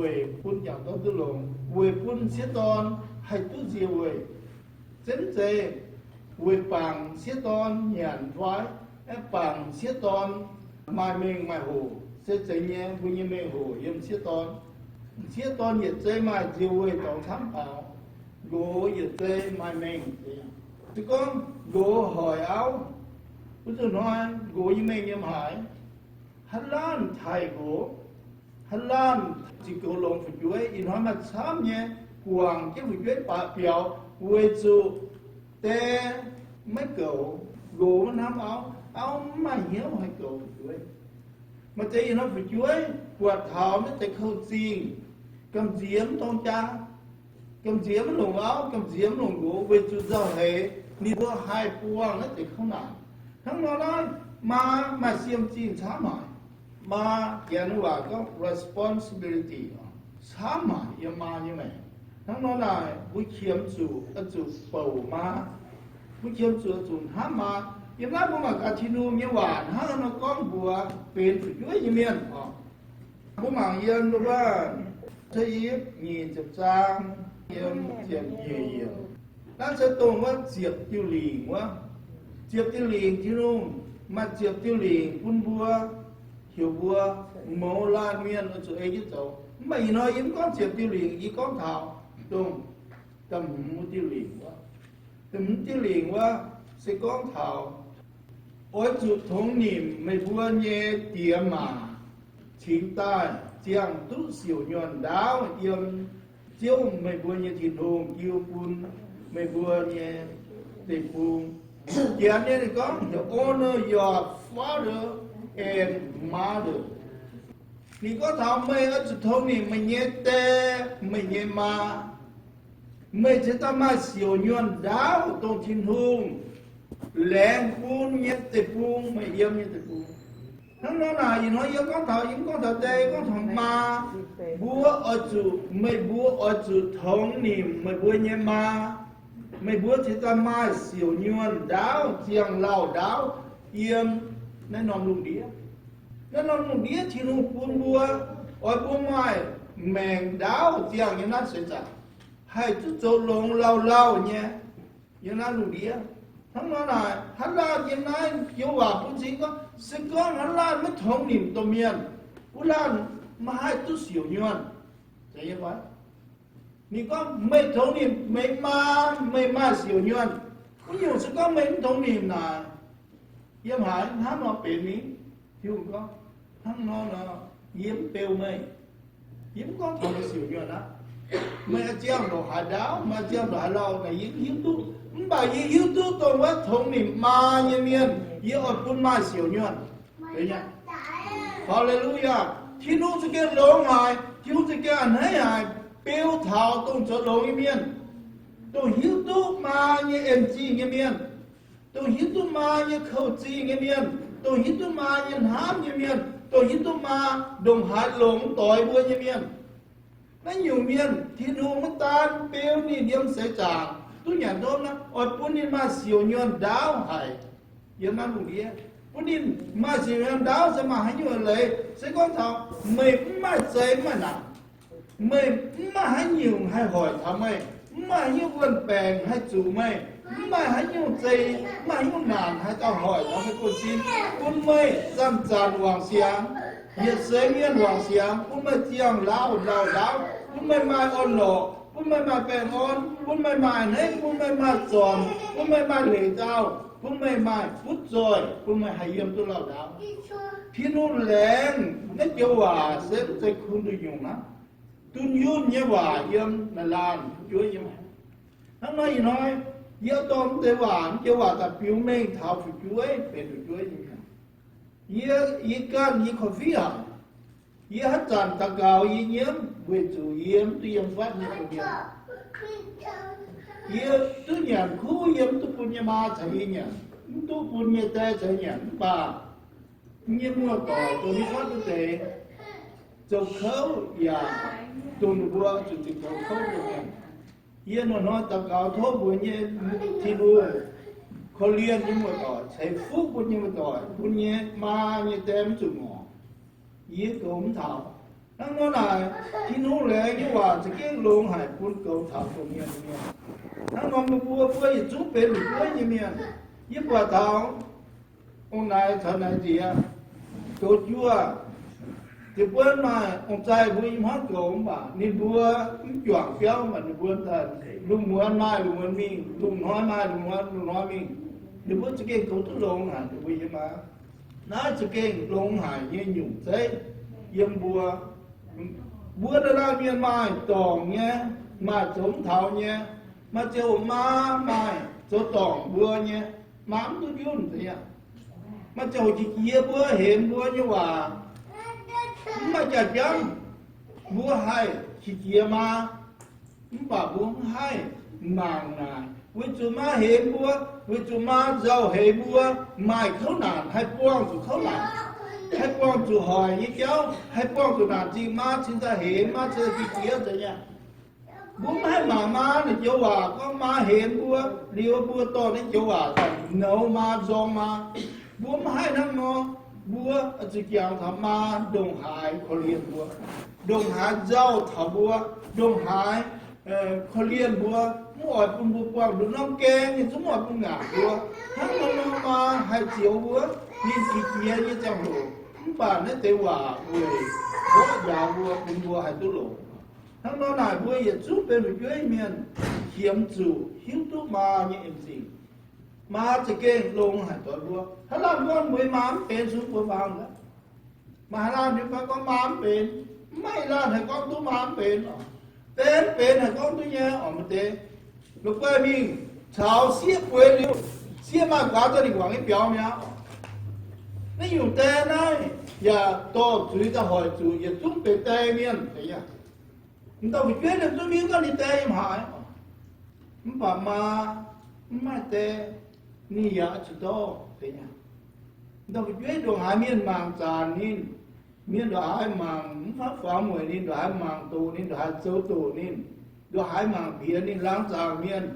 weic bun jangc dorn duqv longx, weic bun m'sieqv dorn haih duqv nzie weih. Zeiz mv zeiz weic bangc m'sieqv dorn nyanc fai, aeqv, bangc m'sieqv dorn maaih mengh maaih hoc, se zeiz nyei mbuo nyei mengh hoc yiem m'sieqv dorn. M'sieqv dorn yietc zei maaih nzie weih dorngx camv taux, nqox yietc zei maaih mengh. Se gorngv nqox hoic auv, wuov zuqc hnoi nqox nyei mengh yiem haaix, haaix laanh taaih nqox, haaix laanh ziqc goux longx fu'jueiv. Ih hnoi maaih camv nyei guangc jienv fu'jueiv baac biaux weic zuqc die maiv goux, nqox maiv hnamv auv, auv mv maaih hnyouv haih goux fu'jueiv. Maaih deix ih hnoi fu'jueiv buatc taux naaiv deix kouv-zingh, gamh nziex mv dorng jaa, gamh nziex mv longc auv, gamh nziex mv longc nqox, weic zuqc nzauh heix ninh mbuo haih buangh naaiv deix kouv naanc. Hnangv nor naaiv maa maaih siem zingh camv haic. Maa, Janx waac gorngv responsibility, camv haic yiem maa nyei maengc. Hnangv nor naaic mbuo qiemx zuqc oix zuqc bouc maa. Mbuo qiemx zuqc oix zuqc hnamv maa. Yiem naaiv mbuo mangc gaax Tin-Hungh nyei waac hnangv nor gorngv mbuox benx fu'jueiv nyei mienh oc. Mbuo mangc yiem wuov, Tov Yipv nyic ziepc zaang, yiem ziepc nyeic yiemc. Naaiv se dongh wuov ziepc diuh lingc wuov. Ziepc diuh lingc, Tin-Hungh maaih ziepc diuh lingc bun mbuo, heuc mbuo mouz laanh mienh oix zuqc ei jienv zoux. Mv baac ih hnoi yie mv gorngv ziepc diuh lingc, yie gorngv taux dongh da'hmz diuh lingc wuov. Da'hmz diuh lingc wuov se gorngv taux oix zuqc tongx nimc meih mbuo nyei diex maac cingx daaih ziangh duqv siouc nyuonh ndaauv yiem Ziouv meih mbuo nyei Tin-Hungh jiu bun meih mbuo nyei deic-bung. Janx nyei ninh gorngv, you honor your father and mother. Ninh gorngv taux meih oix zuqc tongx nimc meih nyei die, meih nyei maa. Meih cingx daaih maaih siouc nyuonh ndaauv dongh Tin-Hungh laengz bun nyei deic-bung, meih yiem nyei deic-bung. Hnangv nor naaic, ih hnoi yie gorngv taux, yie mv gorngv taux die, gorngv taux maa. Mbuo oix zuqc, meih mbuo oix zuqc tongx nimc meih mbuo nyei maa. Meih mbuo cingx daaih maaih siouc nyuonh ndaauv, ziangh lauh ndaauv yiem naaiv norm lungh ndiev. Naaiv norm lungh ndiev Tin-Hungh bun mbuo, oix bun maaih maengc ndaauv ziangh yiem naaiv seix zaangc, haih duqv zoux longx lauh lauh nyei yiem naaiv lungh ndiev. Hnangv nor naaic, haaix laanh yiem naaiv joux waac bun cing gorngv, se gorngv haaix laanh maiv tongx nimc domh mienh, wuov laanh maiv haih duqv siouc nyuonh. Ninh gorngv, meih tongx nimc meih maa, meih maaih siouc nyuonh. Wuov nyungc se gorngv meih mv tongx nimc naaic, yiem haaix hnangv nor benx mingh? Tin-Hungh gorngv, hnangv nor nor, yie mv beu meih. Yie mv gorngv taux meih siouc nyuonh aqv. Meih oix ziangh ndongc haaix ndaauv, meih oix ziangh ndongc haaix lauh naaic yie mv hiuv duqv. Mv baac yie hiuv duqv dongh wuov tongx nimc maa nyei mienh, yie oix bun maaih siouc nyuonh. Haa^le^lu^yaa. Tin-Hungh za'gengh longx haic, Tin-Hungh za'gengh a'hneiv haic, beu taux dongh zoux longx nyei mienh, dongh hiuv duqv maa nyei en-zingh nyei mienh, dongh hiuv duqv maa nyei kouv-zingh nyei mienh, dongh hiuv duqv maa nyei hnamv nyei mienh, dongh hiuv duqv maa ndongc haaix longx doix mbuo nyei mienh. Naaiv nyungc mienh Tin-Hungh maiv daan beu ninh yiem seix zaangc duqv nyanc hopv naaiv, oix bun ninh maaih siouc nyuonh ndaauv haic yiem naaiv lungh ndiev, bun ninh maaih siouc nyuonh ndaauv se maaih haaix nyungc leiz. Se gorngv taux meih mv maaih zei mv maaih naanc, meih mv maaih haaix nyungc haih hoic taux meih, mv maaih haaix nyungc wuon-baengc haih zuqc meih, mv maaih haaix nyungc zei, mv maaih haaix nyungc naanc haih daaih hoic taux meih buonv-sin, bun meih zanc-zanc wangc siangx, yietc seix mienh wangc siangx, bun meih ziangh lauh lauh ndaauv, bun meih maaih orn-lorqc, bun meih maaih baengh orn, bun meih maaih a'hneiv, bun meih maaih zornc, bun meih maaih leic daauh, bun meih maaih butv zoih, bun meih haih yiem duqv lauh ndaauv. Tin-Hungh laengz naaiv joux waac se mv zeiz kuh nduqc nyungc aqv. Dunh yunh nyei waac yiem naaiv laanh fu'jueiv nyei maengc. Hnangv nor ih hnoi yie dorh mv deix waac, mv joux waac daaih biux mengh taux fu'jueiv benx fu'jueiv nyei maengc. Yie, yie ganh yie korv-fiqv haic. Yie haaix zanc daux gaux yie nyiemv weic zuqc yie mv duqv yiem fatv nyei domh mienh. Yie duqv nyanc kuv yie mv duqv bun nyei maa caux yie nyanc, mv duqv bun nyei die caux yie nyanc, mv baac nyei muoz-doic dongh yie fatv wuov deix zoux kouv yaac dongh ninh mbuo zuqc zoux kouv nyei mienh. Yie hnoi-hnoi daux gaux tov mbuox nyei Tin-Hungh korv-lienh nyei muoz-doic, ceix fuqv bun nyei muoz-doic, bun nyei maa nyei die mv zuqc ngorc. Yie goux mv taux. Hnangv nor naaic, Tin-Hungh laengz nyei waac za'gengh longx haic bun goux taux dongh mienh nyei mienh. Hnangv nor meih mbuo, mbuo yietc zungv benx fu'jueiv nyei mienh. Yie buatc taux ong-naaic caux naaic nziex goux juoh, diex buonv maaih ong-zaih mbuo yiem hmuangv goux mv baac ninh mbuo mv juangc biauv, mv baac ninh mbuo daaih lungh muonz maaih lungh muonz mingh, lungh hnoi maaih lungh hnoi, lungh hnoi mingh. Ninh mbuo za'gengh goux duqv longx haic, ninh mbuo yiem aqv. Naaiv za'gengh longx haic nyei nyungc zeiv yiem mbuo. Mbuo naaiv laanh mienh maaih dorngc nyei, maaih zoux mv taux nyei, maaih ziangh hoc maa maaih zoux dorngc mbuo nyei, maa mv duqv njunv aqv. Maaih ziangh hoc qiex jiez mbuo, hemx mbuo nyei waac, mv maaih jaax-jamv, mbuo haih qiex jiez maa. Mv baac mbuo mv haih mangc naaic, weic zuqc maa hemx mbuo, weic zuqc maa nzauh heix mbuo, maaih kouv naanc haih buangh zuqc kouv naanc, haih buangh zuqc hoic nyei jauv, haih buangh zuqc naanc zingh. Maa cingx daaih hemx, maa cingx daaih qiex jiez nzengc aqv. Mbuo mv haih mangc maa naaic joux waac gorngv maa hemx mbuo, liuz mbuo dorh naaiv joux waac daaih nouz maa, nzorng maa. Mbuo mv haih hnangv nor. Mbuo zuqc jangx taux maa ndongc haaix korv-lienh mbuo, ndongc haaix nzauh taux mbuo, ndongc haaix korv-lienh mbuo, mv oix bun mbuo buangh nduqc norm gaeng, ninh zungv mv oix bun ngaanc mbuo. Hnangv nor nor maa haih zioux mbuo, ninh qiex jiez nyei ziangh hoc, mv baac naaiv deix waac weic mborqv njaaux mbuo, bun mbuo haih duqv longx. Hnangv nor naaic, mbuo yietc zungv benx fu'jueiv mienh, qiemx zuqc hiuv duqv maa nyei en zingh. Maa za'gengh longx haic doix mbuo. Haaix laanh gorngv mbuo maa mv benx, sun mbuo faang aqv. Maaih haaix laanh nyei fai gorngv maa mv benx? Mv maaih laanh haih gorngv duqv maa mv benx oc. Deix mv benx haih gorngv duqv nyei oc, maaih deix. La'guaih mingh caux sieqv bueix liuz, sieqv maaih guaax dorh ninh guangc nyei biaux mi'aqv oc. Naaiv nyungc die naaiv yaac dorh zuiz daaih hoic zuqc yietc zungv benx die mienh deix aqv. M'dauh fu'jueiv ninh zungv mingh gorngv ninh die yiem haaix. Mv baac maa mv maaih die, ninh yaac zuqc dorh deix aqv. M'dauh fu'jueiv ndongc haaix mienh mangc zaanc ninh, mienh ndongc haaix mangc mv faaux mueic ninh, ndongc haaix mangc doqc ninh, ndongc haaix zoux doqc ninh, ndongc haaix mangc piex ninh, laangz zaangc mienh,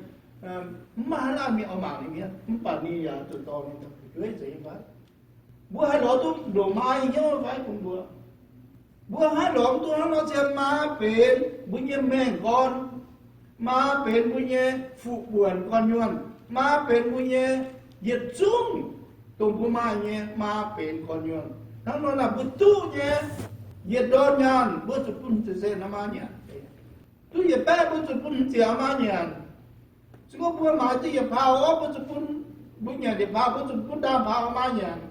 mv maaih haaix laanh mienh oix mangc ninh mienh, mv baac ninh yaac zuqc dorh ninh fu'jueiv zeiz nyei fai? Mbuo haih lorz duqv ndongc maa nyei hnyouv fai bun mbuo? Mbuo haih lorz duqv hnangv nor zien. Maa benx mbuo nyei maengh gorn, maa benx mbuo nyei fuqv-buonc gorn-nyuonh, maa benx mbuo nyei yietc zungv dongh mbuo maaih nyei, maa benx gorn-nyuonh. Hnangv nor naaic mbuo duqv nyei, yietc ndorn nyaanh mbuo zuqc bun hmz ziepc cent maa nyanc. Duqv yietc baeqv mbuo zuqc bun hmz ziepc maa nyanc. Se gorngv mbuo maaiz duqv yietc pau orv, mbuo zuqc bun, mbuo nyanc yietc pau, mbuo zuqc bun ndaamv-pau maa nyanc.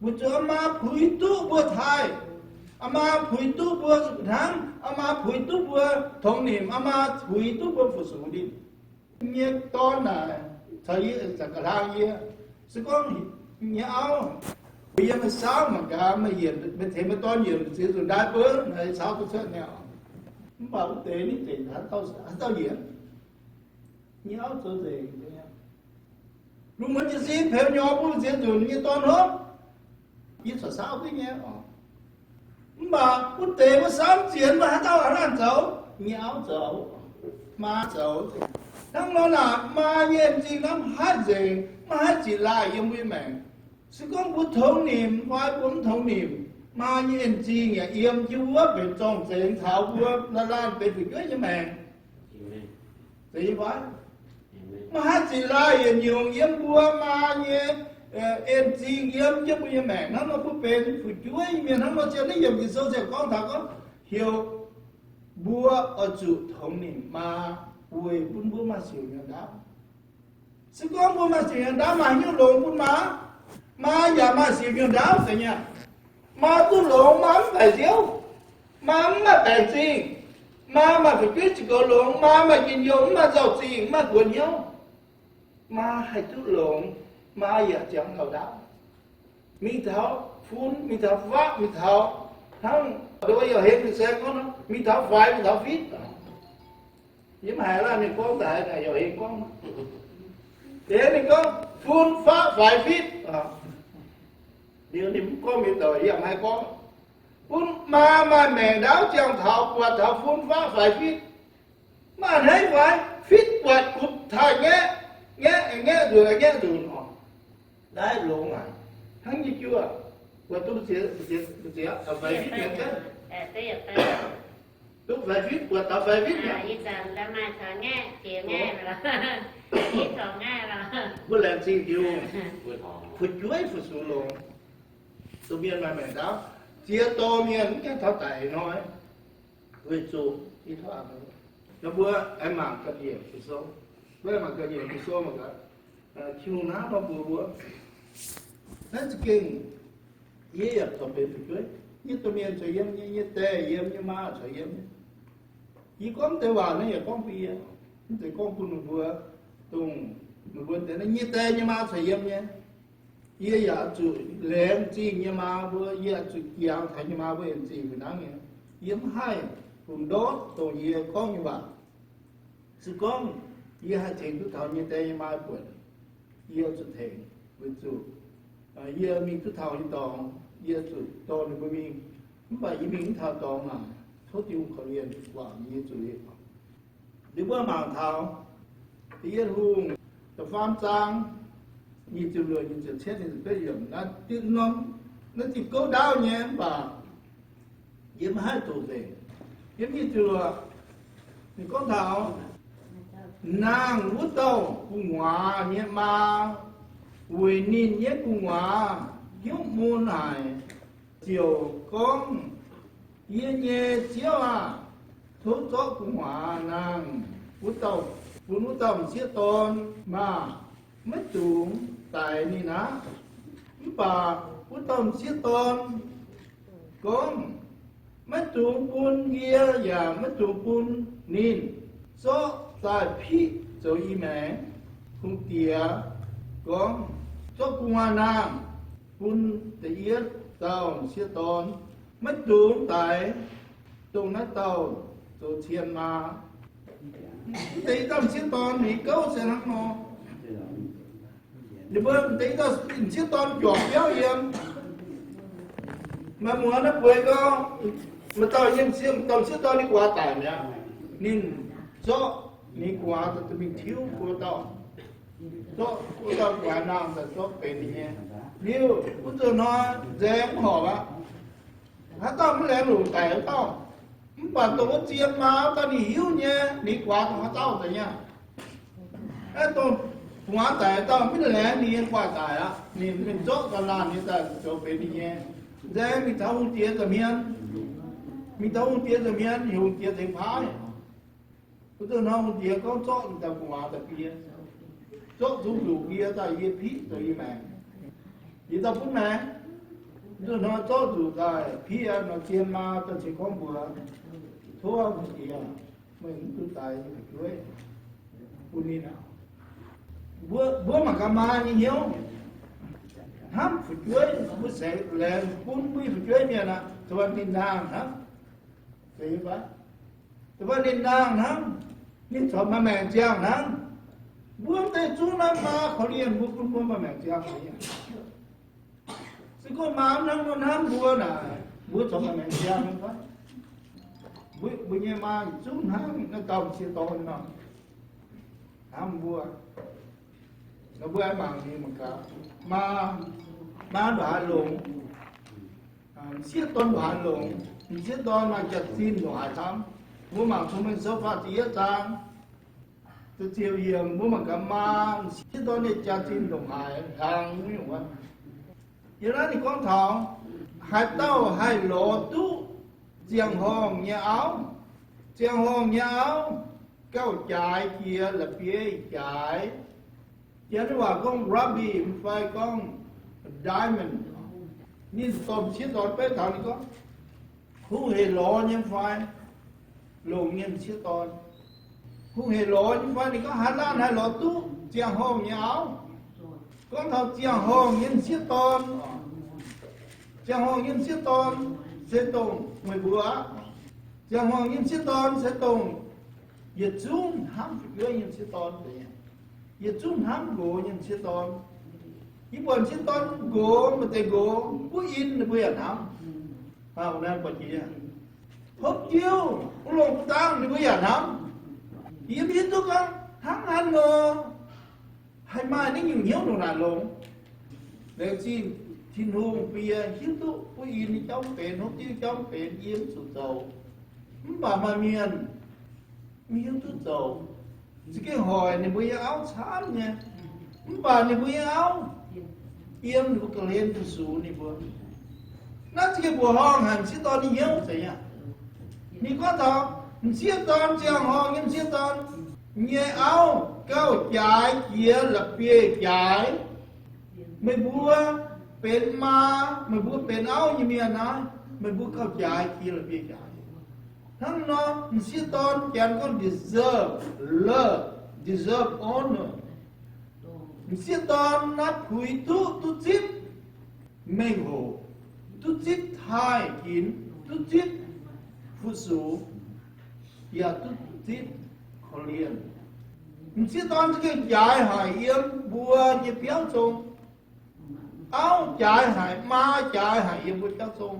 Mbuo zuqc maa puix duqv mbuo taaih, maa puix duqv mbuo hnamv, maa puix duqv mbuo tongx nimc, maa puix duqv mbuo fu-sux ninh. Nyei dorn naaic caux yie, caux ga'hlang yie, se gorngv nyei auv, mbuo yiem maiv saauv mangc gaax, meih yienc, meih tengx meih dorn yienc ziex nzunc ndaaih beuv, naaic saauv duqv cuotv nyei. Mv baac wuov deix ninh dengc haaix dauh yienc, nyei auv zoux nzengc. Lungh muonz jiez sin peux nyorx bun ziex nzunc nyei dorn hopv, yie corc saauv duqv nyei oc. Mv baac wuov deix wuov saauv zienx mbuo haaix dauh haaix laanh zoux, nyei auv zoux, maa zoux. Hnangv nor naaic, maa nyei en-zingh naaiv maiv haih nzengc, maiv haih ziqc laaih yiem mbuo nyei maengc. Se gorngv mbuo tongx nimc fai mbuo mv tongx nimc, maa nyei en-zingh yaac yiem jienv wuov benx zorng-zengx taux mbuo laanh laanh benx fu'jueiv nyei maengc. Zeiz nyei fai? Maiv haih ziqc laaih yietc nyungc yiem mbuo maa nyei en-zingh yiem jienv mbuo nyei maengc. Hnangv nor mbuo benx fu'jueiv nyei mienh hnangv nor, zien naaiv yiemc Ging-Sou ziouc gorngv taux gorngv heuc mbuo oix zuqc tongx nimc maa weic bun mbuo maaih siouc nyei ndaauv. Se gorngv mbuo maaih siouc nyei ndaauv, maaih haaix nyungc longx bun maa? Maa yaac maaih siouc nyei ndaauv deix nyei. Maa duqv longx, maa mv baeqc nziouv, maa mv maaih baengc zingh, maa maaih fu'jueiv ziqc goux longx, maa maaih njien-youh, mv maaih nzauh-zingh, mv maaih guon hnyouv. Maa haih duqv longx, maa yaac ziangx kaux ndaauv. Mingh taux fun, mingh taux faqv, mingh taux hnangv nduov yaac hengx mingh se gorngv nor, mingh taux faix, mingh taux fitv. Yie mv haiz laanh mienh gorngv daaih naaic yaac hengx gorngv. Deix ninh gorngv fun, faqv, faix, fitv. Liuz ninh mv gorngv mienh doic, yie yaac maiv gorngv. Bun maa maaih maengc ndaauv ziangh taux buatc taux fun, faqv, faix, fitv. Maaih a'hneiv fai? Fitv buatc gux taaih ngaeqv, ngaeqv, ngaeqv nzunc, ngaeqv nzunc oc. Naaiv longx aqv. Hnangv nyei juoh, buatc duqv ziex, ziex, faix fitv nyei gaengh. Duqv faix fitv, buatc taux faix fitv mi'aqv. Mbuo laengz zingh Tin-Hungh, fu'jueiv fu-sux longx. Domh mienh maaih maengc ndaauv, ziex dorh mienh mv gaengh taux daic hnoi, weic zuqc i tov aqv. Nor mbuo aengx mangc ga'nyiec Ging-Sou, mbuo aengx mangc ga'nyiec Ging-Sou mangc gaax, Tin-Hungh hnangv nor mbuox mbuo, naaiv za'gengh yie yaac corc benx fu'jueiv. Nyei domh mienh corc yiem nyei, nyei die yiem, nyei maa corc yiem nyei. Yie gorngv deix waac naaiv yaac gorngv bun yie, mv zeiz gorngv bun meih mbuo, dongh meih mbuo deix naaiv nyei die nyei maa corc yiem nyei. Yie yaac zuqc laengz zingh nyei maa mbuo, yie zuqc jangx taux nyei maa mbuo yaac zingh fih hnangv nyei. Yie mv haih fungx ndortv dongh yie gorngv nyei waac. Se gorngv yie haih tengx duqv taux nyei die nyei maa buonc, yie zuqc tengx weic zuqc yie mingh duqv taux nyei dorngx, yie zuqc dorh ninh mbuo mingh. Mv baac yie mingh mv taux dorngx naaic, tov Tin-Hungh korv-lienh guangc yie zuqc. Liuz mbuo mangc taux Da'yietv Hungh da'faam zaang nyic ziepc luoqc, nyic ziepc cietv, nyic ziepc betv yiemc. Naaiv diuh norm, naaiv diuh gouv ndaauv nyei mv baac yie mv haih doqc nzengc. Yiem nyic ziepc luoqc ninh gorngv taux, Naang wuov dauh gu'nguaaz nyei maa weic ninh nyei gu'nguaaz hnyouv mun haic, ziouc gorngv, Yie nyei Ziouv aah! Tov zorqv gu'nguaaz naang wuov dauh bun wuov dauh m'sieqv dorn maah! Maiv dungx daix ninh aqv. Mv baac wuov dauh m'sieqv dorn gorngv, Maiv dungx bun yie yaac maiv dungx bun ninh. Zorqv daaih piqv zoux i maengx. Hungh diex gorngv, Zorqv gu'nguaaz naang bun da'yietv dauh m'sieqv dorn. Maiv dungx daix dongh naaiv dauh zoux cien maa. Mv deix i dauh m'sieqv dorn ninh gouv se hnangv nor. Ninh mbuo mv deix i dauh m'sieqv dorn juangc biauv yiem. Maaih muoz naaiv bueix gorngv, maaih dauh yiem m'sieqv, dauh m'sieqv dorn ninh gu'nguaaz daic mi'aqv. Ninh zorqv ninh gu'nguaaz daaih mingh tiuv wuov dauh, zorqv wuov dauh gu'nguaaz naang daaih zorqv benx ninh nyei. Liuz wuov nzunc hnoi nzaeng mv horpc aqv. Haaix dauh maiv laengz longc daic wuov dauh. Mv baac dongh wuov zien maa wuov dauh ninh hiuv nyei, ninh gu'nguaaz dongh haaix dauh daic nyei. Aeqv, dongh gu'nguaaz daic dauh maiv laengz ninh nyei gu'nguaaz daic aqv. Ninh mingh zorqv ga'naanh nyei daaih zoux benx ninh nyei. Nzaeng mingh taux hungh diex nza'hmien, mingh taux hungh diex nza'hmien, heuc hungh diex tengx paaiv. Wuov deix hnoi hungh diex gorngv, Zorqv ninh dauh gu'nguaaz daaih bun yie. Zorqv nzung nzuqc bun yie daaih, yie piqv zoux yie maengx, yie daaih butv maengx. Wuov deix hnoi zorqv nzuqc daaih piqv nor, zien maa daaih cingx gorngv mbuox, Tov hungh diex, meih mv dungx daix nyei fu'jueiv bun ninh aqv. Mbuo, mbuo mangc gaax maa nyei hnyouv. Hnamv fu'jueiv, mbuo se laengz bun mbuo nyei fu'jueiv mienh aqv, da'faanh ninh naang hnangv. Da'faanh ninh naang hnangv, ninh corc maaih maengc ziangh hnangv. Mbuo mv deix zungv naaiv maa korv-lienh mbuo bun mbuo maaih maengc ziangh. Se gorngv maa mv hnamv, mv hnamv mbuo naaic, mbuo corc maaih maengc ziangh fai? Mbuo, mbuo nyei maa yietc zungv hnangv naaiv dauh m'sieqv dorn nor, hnamv mbuo. Nor mbuo aengx mangc ninh mangc gaax, maa, maa ndongc haaix longx, m'sieqv dorn ndongc haaix longx, m'sieqv dorn maaih jaax-zinh ndongc haaix camv. Mbuo mangc Cong-Mengh Sou faah ziepc yietv zaang, ziepc yiemc, mbuo mangc gaax maa, m'sieqv dorn nyei jaax-zinh ndongc haaix hlang nyungc wuov. Yiem naaiv ninh gorngv taux haaix dauh haih lorz duqv ziangh horngh nyei auv, ziangh horngh nyei auv gauh jaaix jiex la'bieiv jaaix. Janx waac gorngv ruby fai gorngv diamond. Ninh dorh m'sieqv dorn beiv taux ninh gorngv, hungh hec lorz nyei fai, longc nyei m'sieqv dorn. Hungh hec lorz nyei fai, ninh gorngv haaix laanh haih lorz duqv ziangh horngh nyei auv. Gorngv taux ziangh horngh nyei m'sieqv dorn, ziangh horngh nyei m'sieqv dorn se dongh meih mbuo aqv. Ziangh horngh nyei m'sieqv dorn se dongh yietc zungv hnamv fu'jueiv nyei m'sieqv dorn deix. Yietc zungv hnamv nqox nyei m'sieqv dorn. Yie buatc m'sieqv dorn nqox, maaih deix nqox mbuo in ninh mbuo yaac hnamv. Aa, naaiv buatc jiex, hopv diuv, mv longc mv dangv ninh mbuo yaac hnamv. Yie mv hiuv duqv gorngv hnangv haaix nor haih maaih naaiv nyungc hnyouv ndongc naaic longx. Laengz zingh Tin-Hungh bun yie hiuv duqv bun yie nyei jauv benx, hopv diuv jauv benx, yie mv zuqc zoux. Mv baac maaih mienh mv hiuv duqv zoux. Za'gengh hoic ninh mbuo nyei auv camv nyei, mv baac ninh mbuo nyei auv yiem, ninh mbuo ga'hlen fu-sux ninh mbuo. Naaiv za'gengh mbuoqc horngh haic m'sieqv dorn nyei hnyouv zeiz nyei. Ninh gorngv taux m'sieqv dorn, ziangh horngh nyei m'sieqv dorn nyei auv gauh jaaix jiex la'bieiv-jaaix. Meih mbuo benx maa, meih mbuo benx auv nyei mienh naaiv, meih mbuo gauh jaaix jiex la'bieiv-jaaix. Hnangv nor m'sieqv dorn, Janx gorngv deserve love, deserve honor. M'sieqv dorn naaiv puix duqv, duqv zipv mengh hoc, duqv zipv taaih ginx, duqv zipv fu-sux, yaac duqv zipv korv-lienh. M'sieqv dorn za'gengh jaaix haic yiem mbuo nyei biauv zong. Auv jaaix haic, maa jaaix haic yiem mbuo biauv zong.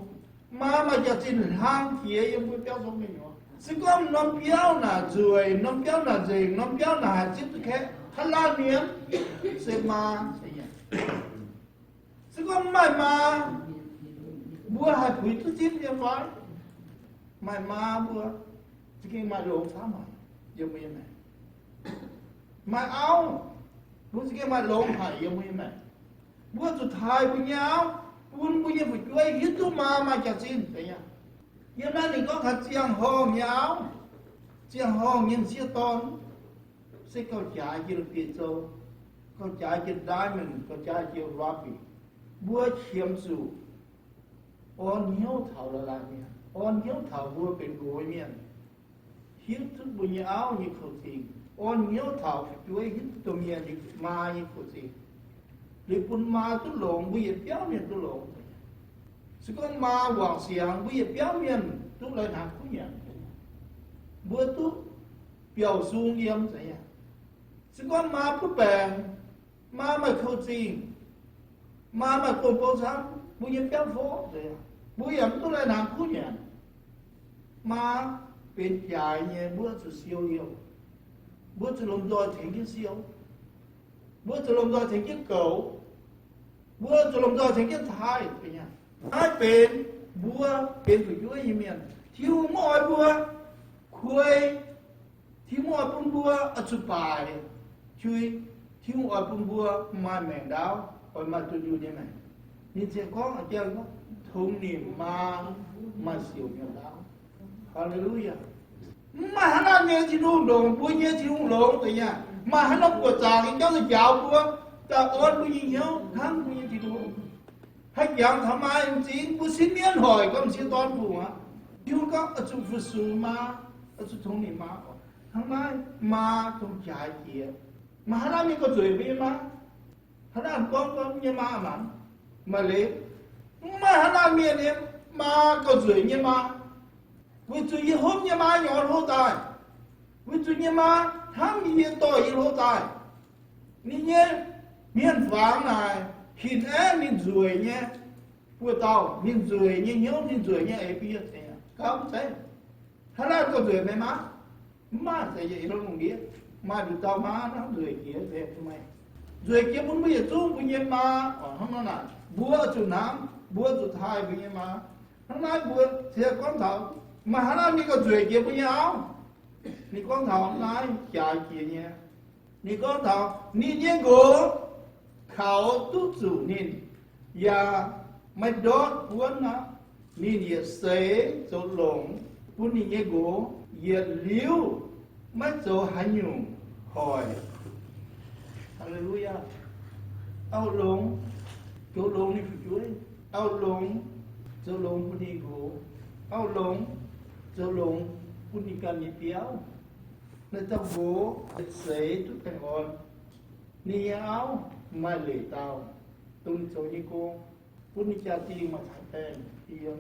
Maa maaih jaax-zinh hlang jiex yiem mbuo biauv zong gu'nyuoz. Se gorngv norm biauv naaic nzueic, norm biauv naaic nzengc, norm biauv naaic haih zipv duqv kaeqv, haaix laanh mienh? Se maa, se gorngv mv maaih maa, mbuo haih puix duqv zipv nyei fai? Maaih maa mbuo za'gengh maaih longx camv haic yiem mbuo nyei maengc. Maaih auv, mbuo za'gengh maaih longx haic yiem mbuo nyei maengc. Mbuo zuqc taaih mbuo nyei auv, bun mbuo nyei fu'jueiv hiuv duqv maa maaih jaax-zinh. Yiem naaiv ninh gorngv taux ziangh horngh nyei auv, ziangh horngh nyei m'sieqv dorn, se gauh jaaix jiex la'bieiv-zoux, gauh jaaix jiex diamond, gauh jaaix jiex ruby. Mbuo qiemx zuqc orn hnyouv taux la'laanh mienh, orn hnyouv taux mbuo benx nqox mienh, hiuv duqv mbuo nyei auv nyei koux-zingh, orn hnyouv taux fu'jueiv hiuv duqv domh mienh nyei, maa nyei koux-zingh, liuz bun maa duqv longx, mbuo yietc biauv mienh duqv longx. Se gorngv maa wangc siangx, mbuo yietc biauv mienh duqv lai-hnaangx kuv nyanc, mbuo duqv biauv sung yiem. Se gorngv maa butv baengc, maa maaih koux-zingh, maa maaih gong-bou camv, mbuo nyei biauv fov, mbuo yaac mv duqv lai-hnaangx kuv nyanc. Maa benx jaaix nyei, mbuo zuqc siou liouh. Mbuo zuqc lomh nzoih tengx jienv siou. Mbuo zuqc lomh nzoih tengx jienv goux. Mbuo zuqc lomh nzoih tengx jienv taaih. Naaiv benx mbuo benx fu'jueiv nyei mienh, Tin-Hungh maiv oix mbuo kuei. Tin-Hungh maiv oix bun mbuo oix zuqc baaic jui. Tin-Hungh oix bun mbuo maaih maengc ndaauv, oix maaih dunh yunh nyei maengc. Ninh ziouc gorngv, tongx nimc maa maaih siouc miuc-ndaauv. Haa^le^lu^yaa. Mv maaih haaix laanh nyei Tin-Hungh longc mbuo nyei Tin-Hungh longx deix nyei. Maaih haaix norm buoqc zaangc nyei jauv njaaux mbuo, daaih orn mbuo nyei hnyouv hnangv mbuo nyei Tin-Hungh. Haih jangx taux maa nyei m'zing, mbuo sieqv mienv hoic gorngv m'sieqv dorn fungc aqv. Tin-Hungh gorngv oix zuqc fu-sux maa, oix zuqc tongx nimc maa. Hnangv naaiv maa dongh jaaix jiex. Maaih haaix laanh mienh gauh nzueic mbuo nyei maa? Haaix laanh gorngv gorngv nyei maa maanc, maaih leiz. Mv maaih haaix laanh mienh nyei maa gauh nzueic nyei maa. Weic zuqc yie hopv nyei maa nyorx hlo daaih. Weic zuqc nyei maa hnamv yie dorh yie hlo daaih. Ninh nyei hmien-fangx naaic hinc aeqv ninh nzueic nyei buoz-dauh, ninh nzueic nyei hnyouv, ninh nzueic nyei eix-bie. Gauh mv zeiz. Haaix laanh gauh nzueic meih maa? Mv maaih. Zeiz yie longx ndiev maaih nduqc dauh maa hnangv nzueic jiex, nzueic jiex bun mbuo yietc zungv mbuo nyei maa. Hnangv nor naaic, mbuo zuqc hnamv, mbuo zuqc taaih mbuo nyei maa. Hnangv naaiv mbuo ziouc gorngv taux, maaih haaix laanh mienh gauh nzueic jiex mbuo nyei auv? Ninh gorngv taux naaiv jaaix jiex nyei. Ninh gorngv taux ninh nyei nqox kaux duqv zuqc ninh, yaac maiv ndortv buonv aqv. Ninh yietc seix zoux longx bun ninh nyei nqox yietc liuz maiv zoux haaix nyungc hoic. Haa^le^lu^yaa. Auv longx zoux longx ninh fu'jueiv. Auv longx zoux longx bun ninh nqox. Auv longx zoux longx bun ninh ganh nyei biauv. Naaiv dauh nqox yietc seix duqv baengh orn. Ninh nyei auv maaih leiz dauh, dongh ninh zoux nyei gong, bun ninh jaa-dingh maaih caux baengh yiem.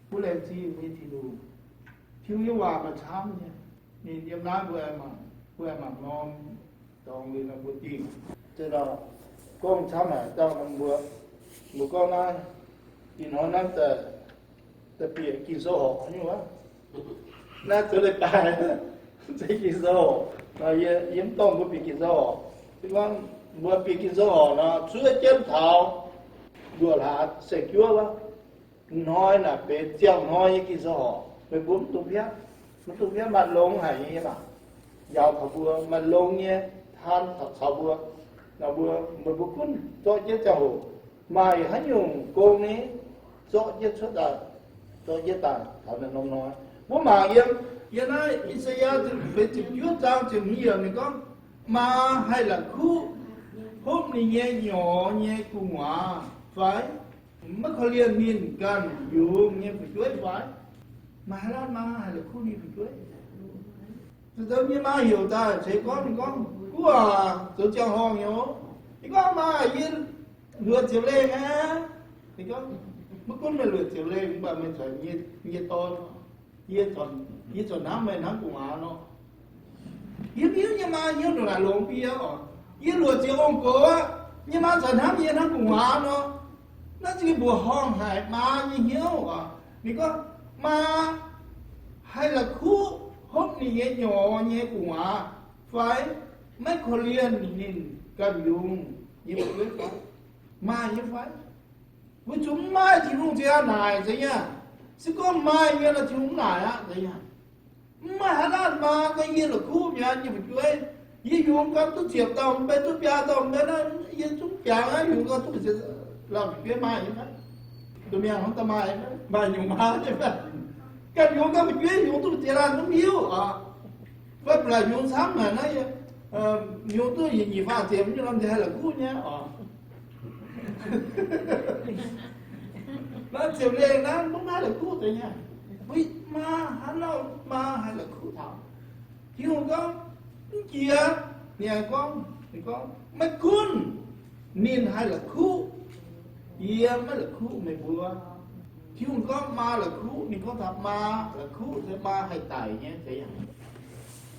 Mbuo laengz zingh mbuo nyei Tin-Hungh. Tin-Hungh nyei waac maaih camv nyei. Ninh yiem naaiv mbuo aengx mangc, mbuo aengx mangc norm dorngx liuz nor mbuo dingh. Gorngv camv haic dauh mbuo, mbuo gorngv naaiv, ih hnoi naaiv daaih bieqc Ging-Sou horqc nyei wuov. Naaiv zoux leiz-baaix, zeiz Ging-Sou horqc. Yie mv dorngh mbuo bieqc Ging-Sou horqc. Se gorngv mbuo bieqc Ging-Sou horqc nor, cuotv jienv taux nduoh hlaax saeng-juov wuov. Hnoi naaic benx ziangh hnoi nyei Ging-Sou horc, meih mbuo mv dungx piatv, mv dungx piatv, maaih longx haic nyei maah. Njaaux taux mbuo maaih longx nyei taan caux mbuo, mbuo, meih mbuo gunv zorqv jienv ziangh hoc maaih haaix nyungc gong ni, zorqv jienv cuotv daaih, zorqv jienv daaih taux naaiv norm hnoi. Mbuo mangc yiem, yiem naaiv I^saa^yaa ziepc feix ziepc juov zaang ziepc hmz yiemc ninh gorngv, maa haih la'kuqv hopv ninh nyei nyorx nyei gu'nguaaz fai? Maiv korv-lienh ninh ganh yungz nyei fu'jueiv fai? Maaih haaix laanh maa haih la'kuqv ninh fu'jueiv? Zuqc zoux nyei maa heuc daaih ceix gorngv, ninh gorngv, Guv aac, zoux ziangh horngh nyouz. Ninh gorngv, Maa, yie luoqc ziepc lengh aqv. Ninh gorngv, Maiv gunv meih luoqc ziepc lengh, mv baac meih caux yie nyei dorn, yie, yie corc hnamv meih hnangv gu'nguaaz nor. Yie mv hiuv nyei maa hnyouv ndongc naaic longx bie oc. Yie luoqc ziepc ong-gox aqv, nyei maa corc hnamv yie hnangv gu'nguaaz nor. Naaiv zingh mbuoqc horngh haic maa nyei hnyouv oc. Ninh gorngv, Maa haih la'kuqv hopv ninh nyei nyorx nyei gu'nguaaz fai? Maiv korv-lienh ninh ganh yungz nyei fu'jueiv fai? Maaih nyei fai? Weic zuqc mv maaih, Tin-Hungh ziouc naaic, zeiz nyei. Se gorngv maaih nyei nor, Tin-Hungh mv naaic aqv, zeiz nyei. Mv maaih haaix laanh maa gorngv, Yie la'kuqv mi'aqv nyei fu'jueiv. Yie yungz gau duqv ziepc dauh mv bei, duqv biaa dauh mv bei, naaiv yie zungv jangx aqv, yungz gau duqv ziepc laanh fu'jueiv, maaih nyei fai? Domh mienh hnangv daaih maaih, maaih nyungc maa nyei fai? Ganh yungz gau fu'jueiv, yungz duqv ziepc laanh zungv hiuv oc. Fai ba'laqc yungz camv haic naaiv, yungz duqv nyic faah ziepc nyei norm nziex haih la'kuqv nyei oc. Naaiv ziepc lengh naaiv mv haih la'kuqv deix nyei. Mbuo maa haaix lauh maa haih la'kuqv taux? Tin-Hungh gorngv, Mv jiex. Ninh aengx gorngv, ninh gorngv, Maiv gunv ninh haih la'kuqv, yie maiv la'kuqv meih mbuo. Tin-Hungh gorngv maa la'kuqv, ninh gorngv taux maa la'kuqv se maa haih daic nyei, zeiz nyei.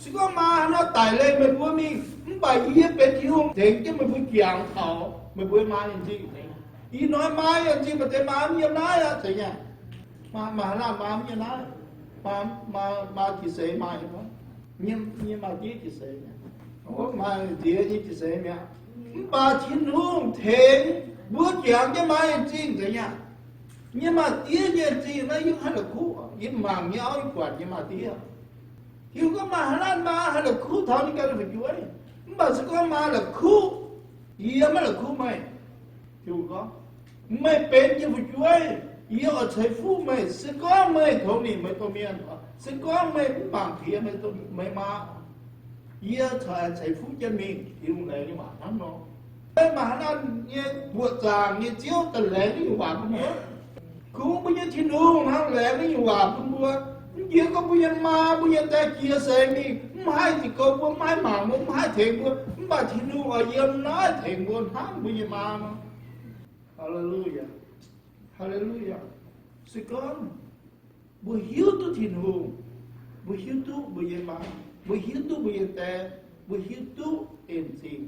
Se gorngv maa haaix nor daic leih meih mbuo mingh, mv baac yie benx Tin-Hungh tengx jienv meih mbuo jangx taux meih mbuo maa nyei m'zing. Ih hnoi maa nyei m'zing maaih deix maa mv yiem naaiv aqv, zeiz nyei. Maa, maaih haaix laanh maa mv yiem naaiv? Maa, maa, maa jiex seix maaih nyei fai? Nyei, nyei maa diev jiex seix mi'aqv. Maaih nziex nyei jiex seix mi'aqv. Mv baac Tin-Hungh tengx mbuo jangx jienv maa nyei m'zing, zeiz nyei. Nyei maa diev nyei m'zing naaiv yie mv haih la'kuqv. Yie mangc nyei auv, yie buatc nyei maa diev. Tin-Hungh gorngv maaih haaix laanh maa haih la'kuqv taux ninh ganh nyei fu'jueiv. Mv baac se gorngv maa la'kuqv, yie maiv la'kuqv meih. Tin-Hungh gorngv, meih benx yie fu'jueiv, yie oix ceix fuqv meih. Se gorngv meih tongx nimc meih domh mienh, se gorngv meih mv mangc piex meih, meih maa, yie ceix, ceix fuqv jienv mingh. Tin-Hungh laengz nyei waac hnangv nor. Maiv maaih haaix laanh nyei buoqc zaangc nyei Ziouv daaih laengz naaiv nyungc waac bun mbuo. Kungx mbuo nyei Tin-Hungh hnangv laengz naaiv nyungc waac bun mbuo. Mv jiex gorngv mbuo nyei maa, mbuo nyei die jiex seix mingh, mv haih ziqc goux mbuo, mv haih mangc mbuo, mv haih tengx mbuo, mv baac Tin-Hungh oix yiem naaiv tengx mbuo hnangv mbuo nyei maa nor. Haa^le^lu^yaa. Haa^le^lu^yaa. Se gorngv mbuo hiuv duqv Tin-Hungh, mbuo hiuv duqv mbuo nyei maa, mbuo hiuv duqv mbuo nyei die, mbuo hiuv duqv en-zingh.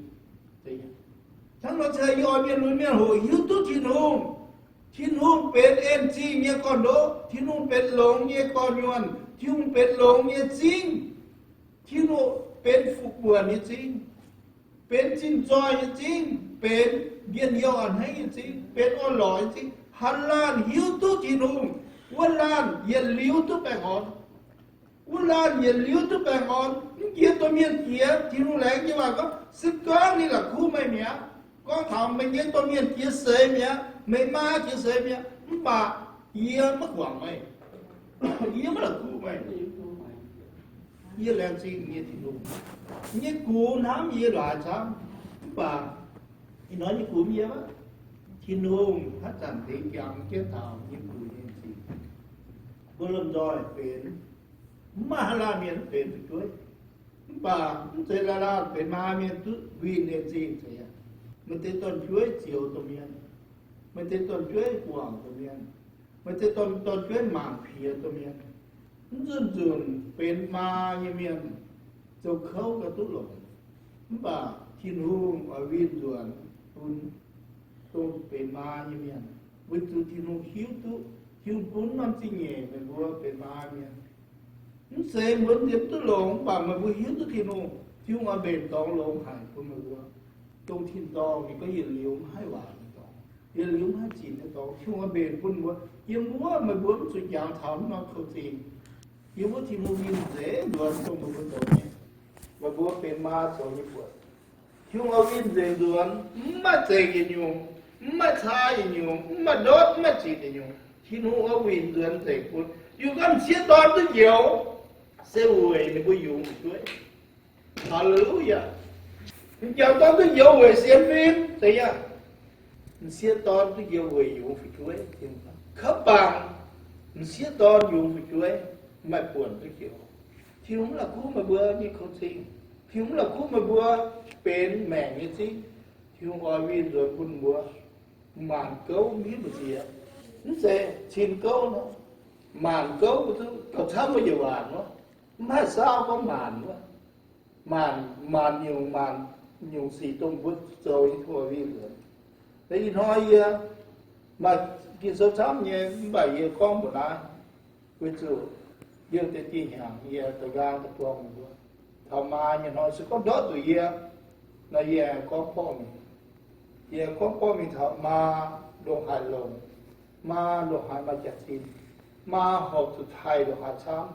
Hnangv nor se yie oix mienh lunx mienh hoc hiuv duqv Tin-Hungh. Tin-Hungh benx en-zingh nyei gorn-ndoqv. Tin-Hungh benx longx nyei gorn-nyuonh. Tin-Hungh benx longx nyei zingv. Tin-Hungh benx fuqv-buonc nyei zingv, benx zinh zoih nyei zingv, benx njien-youh a'hneiv nyei zingv, benx orn-lorqc nyei zingv. Haaix laanh hiuv duqv Tin-Hungh, wuov laanh yietc liuz duqv baengh orn. Wuov laanh yietc liuz duqv baengh orn. Mv jiex domh mienh jiex, Tin-Hungh laengz nyei waac gorngv, se gorngv ninh la'kuqv meih mi'aqv, gorngv taux meih nyei domh mienh jiex seix mi'aqv, meih maa jiex seix mi'aqv, mv baac yie maiv guangc meih. Yie maiv la'kuqv meih. Yie laengz zingh nyei Tin-Hungh. Nyei gux hnamv yie laaix camv, mv baac ih hnoi nyei gux mv yiem aqv. Tin-Hungh haaix zanc tengx jangx jienv taux nyei gux nyei zingh. Mbuo lomh nzoih benx, mv maaih haaix laanh mienh mv benx fu'jueiv. Mv baac mv zeiz laanh laanh benx maa mienh duqv winh en-zingh zeiz aqv. Maaih deix dorn-jueiv zioux domh mienh. Maaih deix dorn-jueiv guangc domh mienh. Maaih deix dorn, dorn-jueiv mangc piex domh mienh. Mv nzunc nzunc benx maa nyei mienh zoux kouv gauh duqv longx. Mv baac Tin-Hungh oix winh nzuonx bun dongh benx maa nyei mienh, weic zuqc Tin-Hungh hiuv duqv, Tin-Hungh bun norm zingh nyeic meih mbuo benx maa mienh. Mv zeiz mbuo nziex mv duqv longx, mv baac meih mbuo hiuv duqv Tin-Hungh, Tin-Hungh oix mbenc dorngx longx haic bun meih mbuo. Dongh tin-dorngh ninh gorngv yietc liuz mv haih waaic tin-dorngh. Yietc liuz maiv zinc nyei dorngx, Tin-Hungh oix mbenc bun mbuo. Yiem wuov meih mbuo mv zuqc jangx taux mv norm kou-zingh. Yiem wuov Tin-Hungh winh nzengc nzuonx dongh meih mbuo zoux nyei. Meih mbuo benx maa zoux nyei buonc. Tin-Hungh oix winh nzengc nzuonx, mv maaih zengc yietc nyungc, mv maaih caa yietc nyungc, mv maaih ndortv, mv maaih zinc yietc nyungc. Tin-Hungh oix winh nzuonx nzengc bun. Yie gorngv m'sieqv dorn duqv njoux, se weic ninh mbuo yungz fu'jueiv. Haa^le^lu^yaa. M'jangc dorn duqv njoux weic sienx fim, zeiz yaac. M'sieqv dorn duqv njoux weic yungz fu'jueiv. Kouv bangc, m'sieqv dorn yungz fu'jueiv, maaih buonc duqv njoux. Tin-Hungh mv la'kuqv meih mbuo nyei kou-zingh. Tin-Hungh mv la'kuqv meih mbuo benx maengc nyei zingv. Tin-Hungh oix winh nzuonx bun mbuo maanc gouv mv hiuv mbu'ziex. Mv zeiz cin gouv nor, maanc gouv mbuo duqv gauh camv wuov njiec waanc wuov. Mv haih saauv gorngv maanc wuov. Maanc, maanc nyungc, maanc nyungc sic dongh mbuo zoux nyei Tin-Hungh winh nzuonx. Ih hnoi yie maaih Ging-Sou camv nyei, mv baac yie gorngv mbuox naaiv, weic zuqc yie deix dieh hnyangx yie da'nqaang da'buangh mbuo. Taux maa nyei hnoi se gorngv ndortv zuqc yie, naaiv yie gorngv borqv mingh. Yie gorngv borqv mingh taux maa ndongc haaix longc, maa ndongc haaix maaih jaax-zinh, maa horpc zuqc taaih ndongc haaix camv,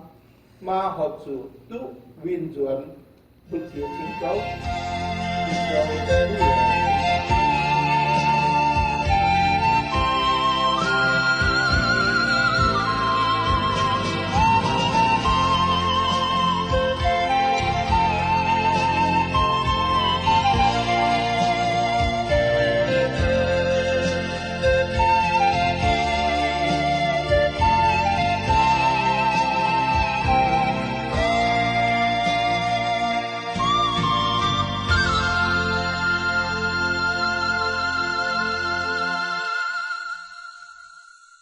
maa horpc zuqc duqv winh nzuonx mbu'ziex cin gouv.